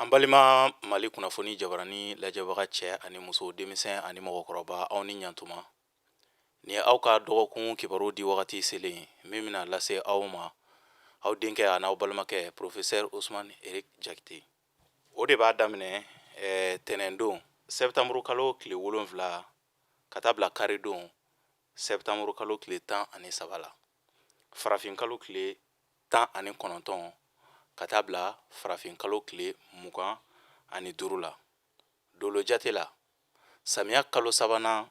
An balima Mali kunnafoni jabarani lajɛbaga cɛ ani muso, denmisɛn ani mɔgɔkɔrɔba, aw ni ɲantuma. Nin ye aw ka dɔgɔkun kibaru di wagati selen min bɛna lase aw ma, aw denkɛ an'aw balimakɛ Professeur Ousmane Eric Jakite. O de b'a daminɛ tɛnɛndon septembre kalo tile 7 ka taa bila karidon septembre kalo tile 13 la, farafin kalo tile 19 ka taa bila farafin kalo tile 25 la. Dolo jate la, samiya kalo sabanan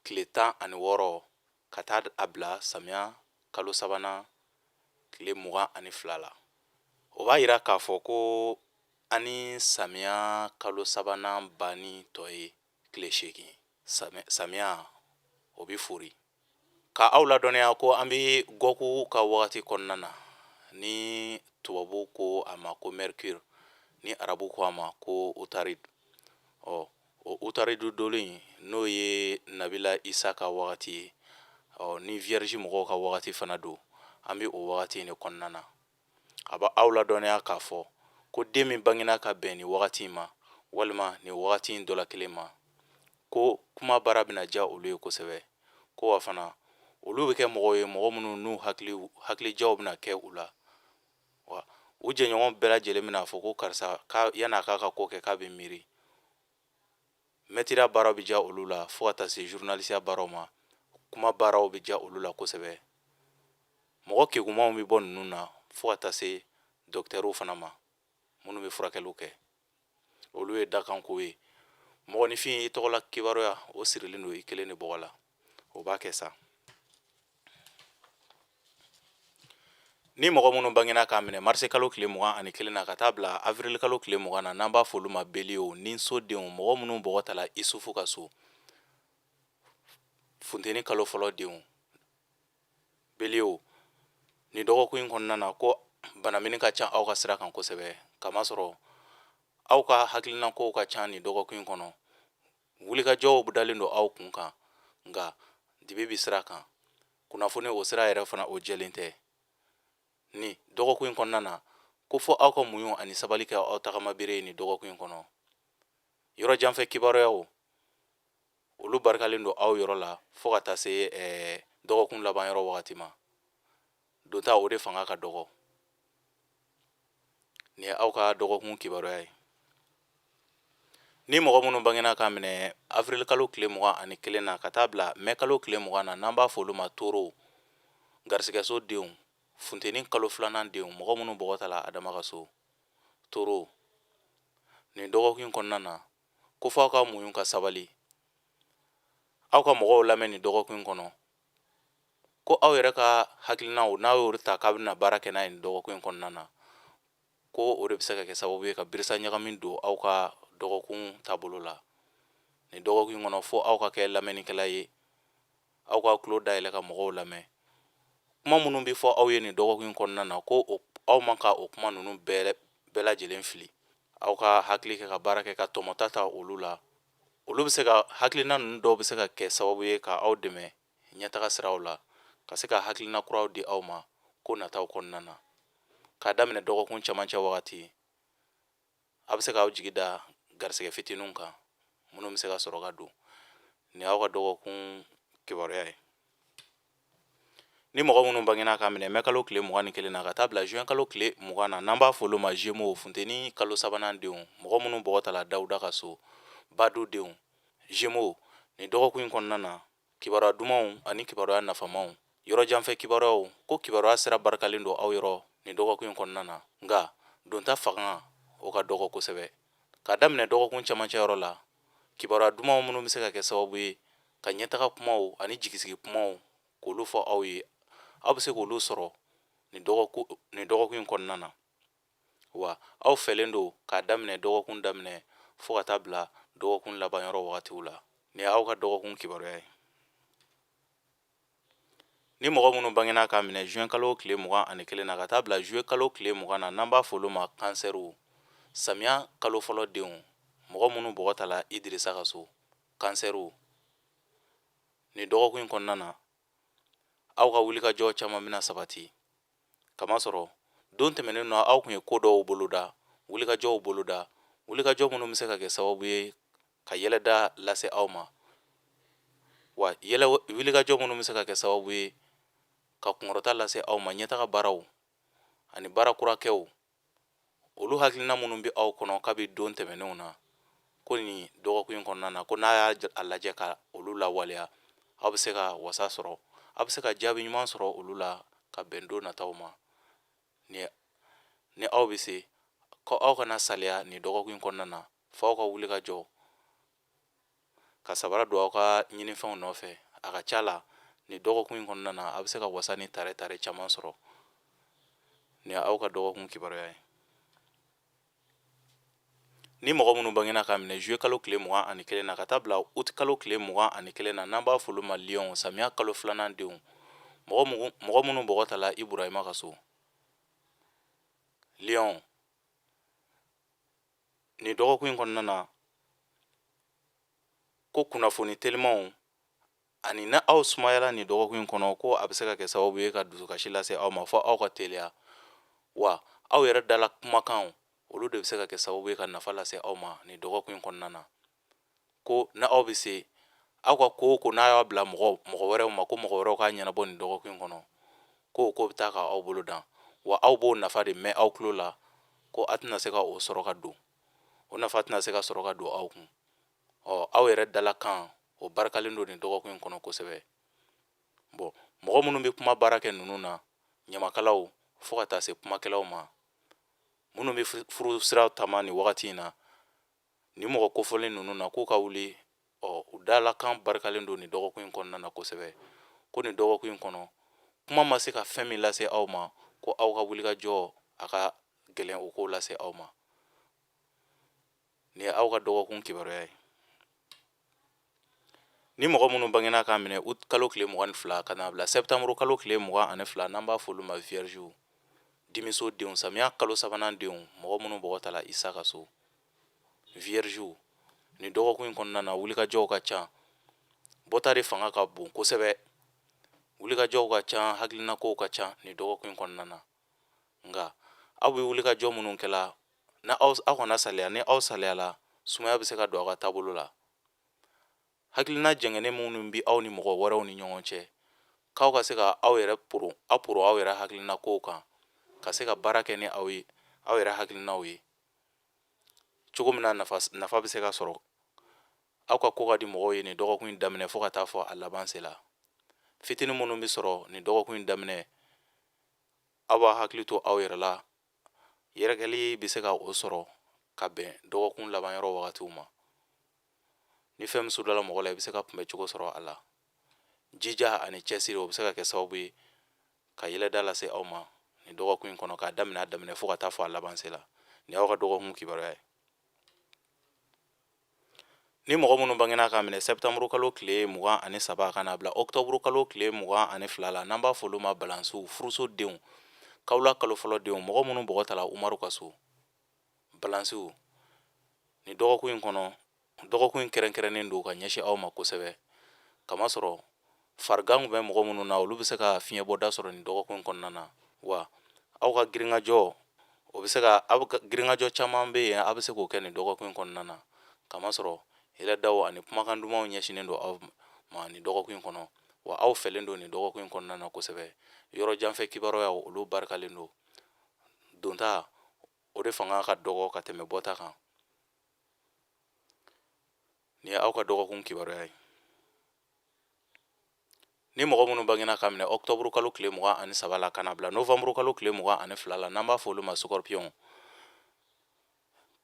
tile 16 ka taa a bila samiya kalo sabanan tile 22 la. O b'a yira k'a fɔ ko an ni samiya kalo sabanan banni tɔ ye tile 8. Samiya o bɛ fori. Ka aw ladɔnniya ko an bɛ gɔku ka wagati kɔnɔna na, ni tubabu ko a ma ko Mercure, ni arabu ko a ma ko Utarid. O Utaridu dolo in, n'o ye Nabila Isa ka wagati ye, ni vierge mɔgɔw ka wagati fana don, an bɛ o wagati in de kɔnɔna na. A bɛ aw ladɔnniya k'a fɔ ko den min bangena ka bɛn nin wagati in ma, walima nin wagati in dɔ la kelen ma, ko kuma baara bɛna diya olu ye kosɛbɛ, ko wa fana olu bɛ kɛ mɔgɔw ye, mɔgɔ minnu n'u hakilijaw bɛna kɛ u la, wa u jɛɲɔgɔn bɛɛ lajɛlen bɛna fɔ ko karisa, yan'a k'a ka ko kɛ, k'a bɛ miiri. Mɛtiriya baaraw bɛ diya olu la, fo ka taa se journalisiya baaraw ma. Kuma baaraw bɛ diya olu la kosɛbɛ. Mɔgɔ kegumanw bɛ bɔ ninnu na, fo ka taa se dɔkitɛriw fana ma, minnu bɛ furakɛliw kɛ. Olu ye dakanko ye. Mɔgɔninfin, i tɔgɔla kibaruya, o sirilen don i kelen de bɔgɔ la. O b'a kɛ sa. Ni mɔgɔ minnu bangena k'a minɛ marisi kalo tile 21 na ka taa bila avril kalo tile 20 na, n'an b'a fɔ olu ma beliyew ni sodenw, mɔgɔ minnu bɔgɔ tala Isufu ka so, funteni kalo fɔlɔ denw, beliyew, nin dɔgɔkun in kɔnɔna na, ko banamini ka ca aw ka sira kan kosɛbɛ, kamasɔrɔ aw ka hakilinakow ka ca nin dɔgɔkun in kɔnɔ. Wulikajɔw dalen don aw kun kan, nka dibi bɛ sira kan. Kunnafoni o sira yɛrɛ fana, o jɛlen tɛ. Nin dɔgɔkun in kɔnɔna na, ko fɔ aw ka muɲu ani sabali kɛ aw tagama bere ye nin dɔgɔkun in kɔnɔ. Yɔrɔ janfɛ kibaruyaw, olu barikalen don aw yɔrɔ la fo ka taa se dɔgɔkun laban yɔrɔ wagati ma. Donta o de fanga ka dɔgɔ. Nin ye aw ka dɔgɔkun kibaruya ye. Ni mɔgɔ minnu bangena k'a minɛ avril kalo tile 21 na ka taa bila mɛ kalo tile 20 na, n'an b'a fɔ olu ma toro, garisigɛso denw, funteni kalo filanan denw, mɔgɔ minnu bɔgɔ tala Adama ka so, toro, nin dɔgɔkun in kɔnɔna na, ko fɔ aw ka muɲu ka sabali, aw ka mɔgɔw lamɛn nin dɔgɔkun in kɔnɔ, ko aw yɛrɛ ka hakilinaw, n'aw y'o ta k'a bɛna baara kɛ n'a ye nin dɔgɔkun in kɔnɔna na, ko o de bɛ se ka kɛ sababu ye ka birisa ɲagami don aw ka dɔgɔkun taabolo la. Nin dɔgɔkun in kɔnɔ, fo aw ka kɛ lamɛnnikɛla ye, aw ka tulo dayɛlɛ ka mɔgɔw lamɛn. Kuma minnu bɛ fɔ aw ye nin dɔgɔkun in kɔnɔna na, ko aw man ka o kuma ninnu bɛɛ lajɛlen fili. Aw ka hakili kɛ ka baara kɛ ka tɔmɔta ta olu la. Olu bɛ se ka hakilina ninnu dɔw bɛ se ka kɛ sababu ye ka aw dɛmɛ ɲɛtaga siraw la, ka se ka hakilina kuraw di aw ma ko nataw kɔnɔna na. K'a daminɛ dɔgɔkun camancɛ wagati, a bɛ se k'aw jigi da garisɛgɛ fitininw kan minnu bɛ se ka sɔrɔ ka don. Nin y'aw ka dɔgɔkun kibaruya ye. Ni mɔgɔ minnu bangena k'a minɛ mɛ kalo tile 21 na ka taa bila juin kalo tile 20 na, n'an b'a fɔ olu ma Gémeaux, funteni kalo sabanan denw, mɔgɔ minnu bɔgɔ tala Dawuda ka so, Badu denw, Gémeaux, nin dɔgɔkun in kɔnɔna na, kibaruya dumanw ani kibaruya nafamaw, yɔrɔ janfɛ kibaruyaw, ko kibaruya sira barikalen don aw yɔrɔ nin dɔgɔkun in kɔnɔna na, nka donta fanga o ka dɔgɔ kosɛbɛ. K'a daminɛ dɔgɔkun camancɛ yɔrɔ la, kibaruya dumanw minnu bɛ se ka kɛ sababu ye ka ɲɛtaga kumaw ani jigisigi kumaw k'olu fɔ aw ye, aw bɛ se k'olu sɔrɔ nin dɔgɔkun in kɔnɔna na. Wa aw fɛlen don k'a daminɛ dɔgɔkun daminɛ fo ka taa bila dɔgɔkun laban yɔrɔ wagatiw la. Nin ye aw ka dɔgɔkun kibaruya ye. Ni mɔgɔ minnu bangena k'a minɛ juin kalo tile 21 na ka taa bila juillet kalo tile 20 na, n'an b'a fɔ olu ma kansɛriw, samiya kalo fɔlɔ denw, mɔgɔ minnu bɔgɔ tala Idirisa ka so, kansɛriw, nin dɔgɔkun in kɔnɔna na, aw ka wulikajɔ caman bɛna sabati, kamasɔrɔ don tɛmɛnen na aw tun ye ko dɔw boloda, wulikajɔw boloda, Wulikajɔ minnu bɛ se ka kɛ sababu ye ka yɛlɛda lase aw ma, wa yɛlɛ wulikajɔ minnu bɛ se ka kɛ sababu ye ka kunkɔrɔta lase aw ma, ɲɛtaga baaraw ani baara kurakɛw, olu hakilina minnu bɛ aw kɔnɔ kabi don tɛmɛnenw na, ko nin dɔgɔkun in kɔnɔna na, ko n'a y'a lajɛ ka olu lawaleya, aw bɛ se ka wasa sɔrɔ, aw bɛ se ka jaabi ɲuman sɔrɔ olu la ka bɛn don nataw ma. Ni aw bɛ se ko aw kana saliya nin dɔgɔkun in kɔnɔna na, fo aw ka wuli ka jɔ ka sabara don aw ka ɲinifɛnw nɔfɛ. A ka ca la, nin dɔgɔkun in kɔnɔna na, a bɛ se ka wasa ni tare tare caman sɔrɔ. Nin ye aw ka dɔgɔkun kibaruya ye. Ni mɔgɔ minnu bangena k'a minɛ juillet kalo tile 21 na ka taa bila août kalo tile 21 na, n'an b'a fɔ olu ma lion, samiya kalo filanan denw, mɔgɔ minnu bɔgɔ tala Iburahima ka so, lion, nin dɔgɔkun in kɔnɔna na, ko kunnafoni telimanw ani na aw sumayala nin dɔgɔkun in kɔnɔ, ko a bɛ se ka kɛ sababu ye ka dusukasi lase aw ma, fo aw ka teliya. Wa aw yɛrɛ dala kumakanw, olu de bɛ se ka kɛ sababu ye ka nafa lase aw ma nin dɔgɔkun in kɔnɔna na. Ko na aw bɛ se aw ka ko o ko n'a y'a bila mɔgɔ wɛrɛw ma, ko mɔgɔ wɛrɛw k'a ɲɛnabɔ nin dɔgɔkun in kɔnɔ, ko o ko bɛ taa ka aw bolo dan, wa aw b'o nafa de mɛn aw tulo la, ko a tɛna se ka o sɔrɔ ka don, o nafa tɛna se ka sɔrɔ ka don aw kun. Ɔ, aw yɛrɛ dalakan, o barikalen don nin dɔgɔkun in kɔnɔ kosɛbɛ. Bɔn, mɔgɔ minnu bɛ kuma baara kɛ ninnu na, ɲamakalaw fo ka taa se kumakɛlaw ma, minnu bɛ furu sira taama nin wagati in na, nin mɔgɔ kofɔlen ninnu na, k'u ka wuli. Ɔ, u dalakan barikalen don nin dɔgɔkun in kɔnɔna na kosɛbɛ. Ko nin dɔgɔkun in kɔnɔ, kuma ma se ka fɛn min lase aw ma, ko aw ka wulikajɔ a ka gɛlɛn o k'o lase aw ma. Nin ye aw ka dɔgɔkun kibaruya ye. Ni mɔgɔ minnu bangena k'a minɛ août kalo tile 22 ka n'a bila septembre kalo tile 22, n'an b'a fɔ olu ma viergew, dimiso denw, samiya kalo sabanan denw, mɔgɔ minnu bɔgɔ tala Isa ka so, viergew, nin dɔgɔkun in kɔnɔna na, wulikajɔw ka ca, bɔta de fanga ka bon kosɛbɛ, wulikajɔw ka ca, hakilinakow ka ca nin dɔgɔkun in kɔnɔna na. Nka aw bɛ wulikajɔ minnu kɛla na, aw kana saliya. Ni aw saliyala, sumaya bɛ se ka don aw ka taabolo la. Hakilina jɛngɛnen minnu bɛ aw ni mɔgɔ wɛrɛw ni ɲɔgɔn cɛ, k'aw ka se ka aw yɛrɛ poron, aw poron aw yɛrɛ hakilina kow kan, ka se ka baara kɛ ni aw ye aw yɛrɛ hakilinaw ye cogo min na, nafa bɛ se ka sɔrɔ. Aw ka ko ka di mɔgɔw ye nin dɔgɔkun in daminɛ fo ka taa fɔ a laban se la. Fitinin minnu bɛ sɔrɔ nin dɔgɔkun in daminɛ, aw b'a hakili to aw yɛrɛ la, yɛrɛkɛli bɛ se ka o sɔrɔ ka bɛn dɔgɔkun laban yɔrɔ wagatiw ma. Ni fɛn min sudala mɔgɔ la, i bɛ se ka kunbɛ cogo sɔrɔ a la. Jija ani cɛsiri, o bɛ se ka kɛ sababu ye ka yɛlɛda lase aw ma nin dɔgɔkun in kɔnɔ, k'a daminɛ a daminɛ fo ka taa fɔ a laban se la. Nin y'aw ka dɔgɔkun kibaruya ye. Ni mɔgɔ minnu bangena k'a minɛ septembre kalo tile 23 ka n'a bila octobre kalo tile 22 la, n'an b'a fɔ olu ma balansiw, furuso denw, kawula kalo fɔlɔ denw, mɔgɔ minnu bɔgɔ tala Umaru ka so, balansiw, nin dɔgɔkun in kɔnɔ, dɔgɔkun in kɛrɛnkɛrɛnnen don ka ɲɛsin aw ma kosɛbɛ, kamasɔrɔ farigan tun bɛ mɔgɔ minnu na, olu bɛ se ka fiɲɛbɔda sɔrɔ nin dɔgɔkun in kɔnɔna na. Wa aw ka girinkajɔ, o bɛ se ka, aw ka girinkajɔ caman bɛ yen, aw bɛ se k'o kɛ nin dɔgɔkun in kɔnɔna na, kamasɔrɔ yɛlɛdaw ani kumakan dumanw ɲɛsinnen don aw ma nin dɔgɔkun in kɔnɔ. Wa aw fɛlen don nin dɔgɔkun in kɔnɔna na kosɛbɛ. Yɔrɔ janfɛ kibaruyaw, olu barikalen don. Donta, o de fanga ka dɔgɔ ka tɛmɛ bɔta kan. Nin ye aw ka dɔgɔkun kibaruya ye. Ni mɔgɔ minnu bangena k'a minɛ octobre kalo tile 23 la ka na bila novembre kalo tile 22 la, n'an b'a fɔ olu ma scorpion,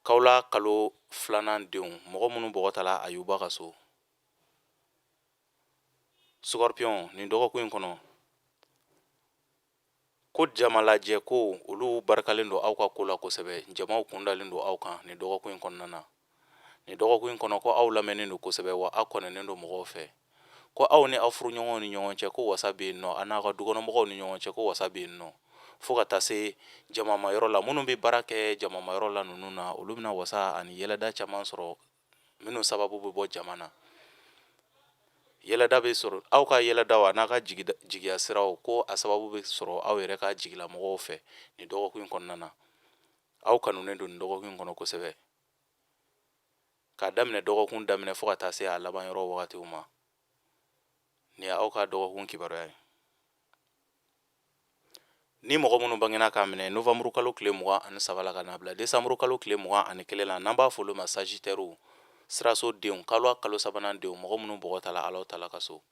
kawula kalo filanan denw, mɔgɔ minnu bɔgɔ tala Ayuba ka so, scorpion, nin dɔgɔkun in kɔnɔ, ko jamalajɛ ko olu barikalen don aw ka ko la kosɛbɛ. Jamaw kundalen don aw kan nin dɔgɔkun in kɔnɔna na. Nin dɔgɔkun in kɔnɔ, ko aw lamɛnnen don kosɛbɛ, wa aw kɔnɛnen don mɔgɔw fɛ. Ko aw ni aw furuɲɔgɔnw ni ɲɔgɔn cɛ, ko wasa bɛ yen nɔ, a n'aw ka dukɔnɔmɔgɔw ni ɲɔgɔn cɛ, ko wasa bɛ yen nɔ, fo ka taa se jamamayɔrɔ la. Minnu bɛ baara kɛ jamamayɔrɔ la ninnu na, olu bɛna wasa ani yɛlɛda caman sɔrɔ minnu sababu bɛ bɔ jama na. Yɛlɛda bɛ sɔrɔ, aw ka yɛlɛdaw a n'a ka jigiya siraw, ko a sababu bɛ sɔrɔ aw yɛrɛ ka jigilamɔgɔw fɛ nin dɔgɔkun in kɔnɔna na. Aw kanunen don nin dɔgɔkun in kɔnɔ kosɛbɛ. K'a daminɛ dɔgɔkun daminɛ fo ka taa se a laban yɔrɔ wagatiw ma. Nin ye aw ka dɔgɔkun kibaruya ye. Ni mɔgɔ minnu bangena k'a minɛ novanburu kalo tile 23 la ka n'a bila desanburu kalo tile 21 la, n'an b'a fɔ olu ma sajitɛriw, siraso denw, kalo kalo sabanan denw, mɔgɔ minnu bɔgɔ tala Alahu taala ka so,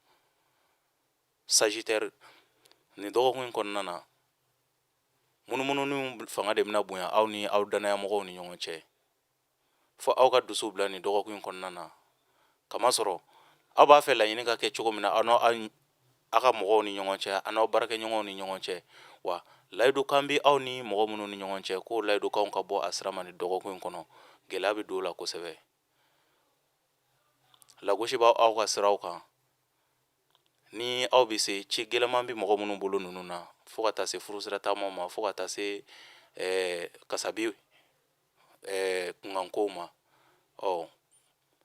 sajitɛri, nin dɔgɔkun in kɔnɔna na, munumununi fanga de bɛna bonya aw ni aw dannayamɔgɔw ni ɲɔgɔn cɛ, fo aw ka dusu bila nin dɔgɔkun in kɔnɔna na, kamasɔrɔ aw b'a fɛ laɲini ka kɛ cogo min na aw n'aw aw ka mɔgɔw ni ɲɔgɔn cɛ, aw n'aw baarakɛɲɔgɔnw ni ɲɔgɔn cɛ. Wa layidukan bɛ aw ni mɔgɔ minnu ni ɲɔgɔn cɛ, k'o layidukanw ka bɔ a sira ma nin dɔgɔkun in kɔnɔ, gɛlɛya bɛ don o la kosɛbɛ. Lagosi b'aw aw ka siraw kan. Ni aw bɛ se, ci gɛlɛman bɛ mɔgɔ minnu bolo ninnu na, fo ka taa se furusira taamaw ma, fo ka taa se kasabi kunkankow ma. Ɔ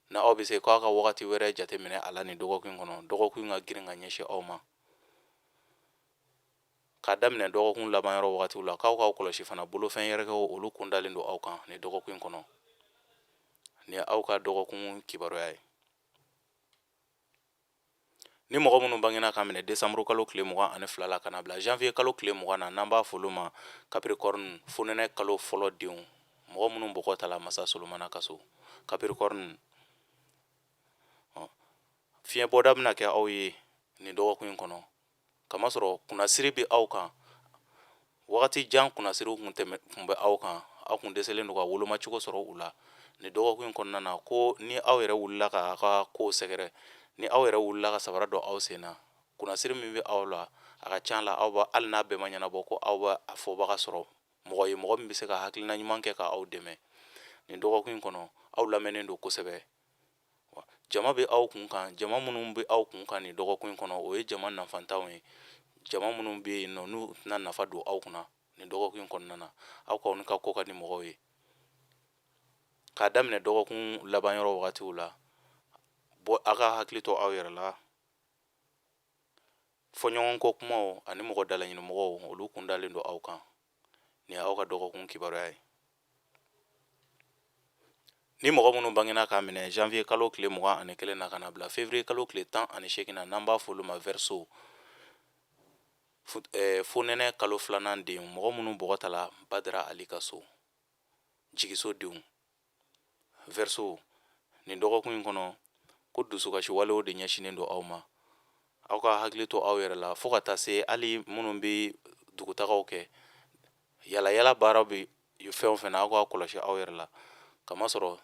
na aw bɛ se k'aw ka wagati wɛrɛ jateminɛ a la nin dɔgɔkun kɔnɔ. Dɔgɔkun ka girin ka ɲɛsin aw ma. K'a daminɛ dɔgɔkun laban yɔrɔ wagatiw la, k'aw k'aw kɔlɔsi fana bolofɛn yɛrɛkɛw, olu kun dalen don aw kan nin dɔgɔkun kɔnɔ. Nin ye aw ka dɔgɔkun kibaruya ye. Ni mɔgɔ minnu bangena k'a minɛ desanburu kalo tile 22 la ka na bila janvier kalo tile 20 na, n'an b'a fɔ olu ma capricorne, fonɛnɛ kalo fɔlɔ denw, mɔgɔ minnu bɔgɔ tala masa Solomana ka so, capricorne, fiɲɛbɔda bɛna kɛ aw ye nin dɔgɔkun in kɔnɔ, kamasɔrɔ kunnasiri bɛ aw kan. Wagati jan kunnasiriw kun tɛmɛ kun bɛ aw kan, aw kun dɛsɛlen don ka wolomacogo sɔrɔ u la nin dɔgɔkun in kɔnɔna na. Ko ni aw yɛrɛ wulila ka aw ka kow sɛgɛrɛ, ni aw yɛrɛ wulila ka sabara don aw sen na, kunnasiri min bɛ aw la, a ka ca la aw b'a, hali n'a bɛɛ ma ɲɛnabɔ, ko aw b'a a fɔbaga sɔrɔ mɔgɔ ye, mɔgɔ min bɛ se ka hakilina ɲuman kɛ ka aw dɛmɛ nin dɔgɔkun in kɔnɔ. Aw lamɛnnen don kosɛbɛ. Jama bɛ aw kun kan. Jama minnu bɛ aw kun kan nin dɔgɔkun in kɔnɔ, o ye jama nafantanw ye, jama minnu bɛ yen nɔ n'u tɛna nafa don aw kunna nin dɔgɔkun in kɔnɔna na. Aw kɔni ka ko ka di mɔgɔw ye. K'a daminɛ dɔgɔkun laban yɔrɔ wagatiw la, bɔ aw ka hakili to aw yɛrɛ la. Fɔɲɔgɔnkɔ kumaw ani mɔgɔ dalaɲini mɔgɔw, olu kun dalen don aw kan. Nin ye aw ka dɔgɔkun kibaruya ye. Ni mɔgɔ minnu bangena k'a minɛ janvier kalo tile 21 na ka na bila février kalo tile 18 na, n'an b'a fɔ olu ma verseau, fonɛnɛ kalo filanan denw, mɔgɔ minnu bɔgɔ tala Badara Ali ka so, jigiso denw, verseau, nin dɔgɔkun in kɔnɔ, ko dusukasi walew de ɲɛsinnen don aw ma. Aw ka hakili to aw yɛrɛ la, fo ka taa se hali minnu bɛ dugutagaw kɛ, yalayala baara bɛ fɛn o fɛn na, aw k'aw kɔlɔsi aw yɛrɛ la, kamasɔrɔ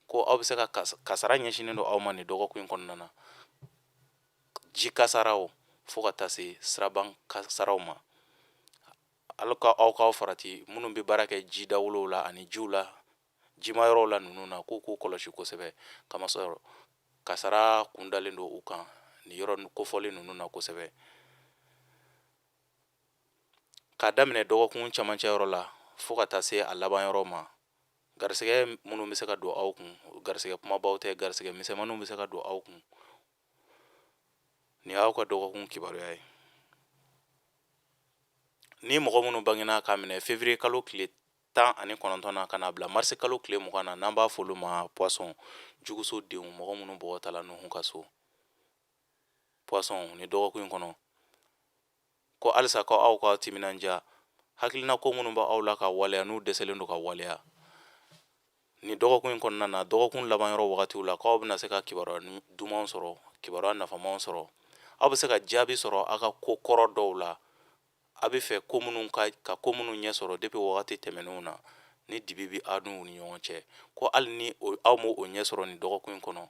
ko aw bɛ se ka kasara ɲɛsinnen don aw ma nin dɔgɔkun in kɔnɔna na, ji kasaraw fo ka taa se siraban kasaraw ma. Aw ka aw k'aw farati minnu bɛ baara kɛ ji dawolow la ani jiw la, jimayɔrɔw la ninnu na, k'u k'u kɔlɔsi kosɛbɛ, kamasɔrɔ kasara kun dalen don u kan nin yɔrɔ kofɔlen ninnu na kosɛbɛ. K'a daminɛ dɔgɔkun camancɛ yɔrɔ la fo ka taa se a laban yɔrɔ ma, garisɛgɛ minnu bɛ se ka don aw kun, garisɛgɛ kumabaw tɛ, garisɛgɛ misɛnmaninw bɛ se ka don aw kun. Nin y'aw ka dɔgɔkun kibaruya ye. Ni mɔgɔ minnu bangena k'a minɛ février kalo tile 19 na ka n'a bila marisi kalo tile 20 na, n'an b'a fɔ olu ma poisson, juguso denw, mɔgɔ minnu bɔgɔ tala Nuhu ka so, poisson, nin dɔgɔkun in kɔnɔ, ko halisa ko aw ka timinandiya, hakilina ko minnu bɛ aw la ka waleya, n'u dɛsɛlen don ka waleya nin dɔgɔkun in kɔnɔna na, dɔgɔkun laban yɔrɔ wagatiw la, k'aw bɛna se ka kibaruya dumanw sɔrɔ, kibaruya nafamaw sɔrɔ. Aw bɛ se ka jaabi sɔrɔ aw ka ko kɔrɔ dɔw la, a bɛ fɛ ko minnu ka ko minnu ɲɛ sɔrɔ depuis wagati tɛmɛnenw na, ni dibi bɛ aw n'u ni ɲɔgɔn cɛ, ko hali ni aw m'o ɲɛ sɔrɔ nin dɔgɔkun in kɔnɔ,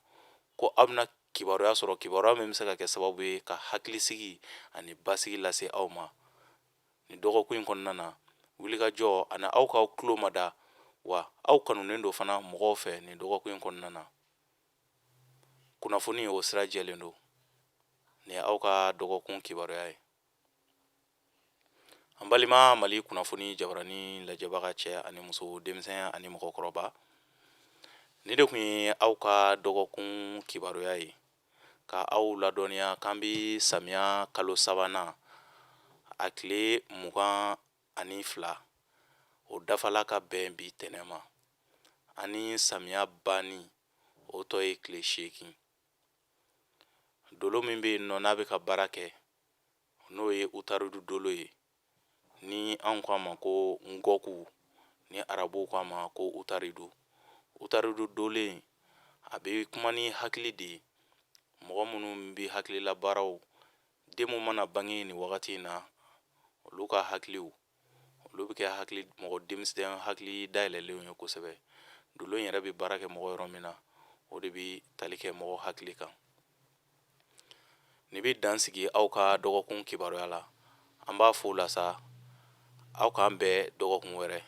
ko aw bɛna kibaruya sɔrɔ, kibaruya min bɛ se ka kɛ sababu ye ka hakilisigi ani basigi lase aw ma nin dɔgɔkun in kɔnɔna na. Wulikajɔ ani aw k'aw tulo mada, wa aw kanunen don fana mɔgɔw fɛ nin dɔgɔkun in kɔnɔna na. Kunnafoni o sira jɛlen don. Nin ye aw ka dɔgɔkun kibaruya ye. An balima Mali kunnafoni jabarani lajɛbaga cɛ ani muso, denmisɛn ani mɔgɔkɔrɔba, nin de tun ye aw ka dɔgɔkun kibaruya ye, ka aw ladɔnniya k'an bɛ samiya kalo sabanan a tile 22, o dafala ka bɛn bi tɛnɛn ma, ani samiya banni. O tɔ ye tile 8. Dolo min bɛ yen nɔ n'a bɛ ka baara kɛ, n'o ye Utaridu dolo ye, ni anw ko a ma ko ngɔku, ni arabuw ko a ma ko Utaridu. Utaridu dolo in, a bɛ kuma ni hakili de ye. Mɔgɔ minnu bɛ hakilila baaraw, den mun mana bange nin wagati in na, olu ka hakiliw, olu bɛ kɛ hakili mɔgɔ denmisɛn hakili dayɛlɛlenw ye kosɛbɛ. Dolo in yɛrɛ bɛ baara kɛ mɔgɔ yɔrɔ min na, o de bɛ tali kɛ mɔgɔ hakili kan. Nin bɛ dan sigi aw ka dɔgɔkun kibaruya la. An b'a fo la sa, aw k'an bɛn dɔgɔkun wɛrɛ.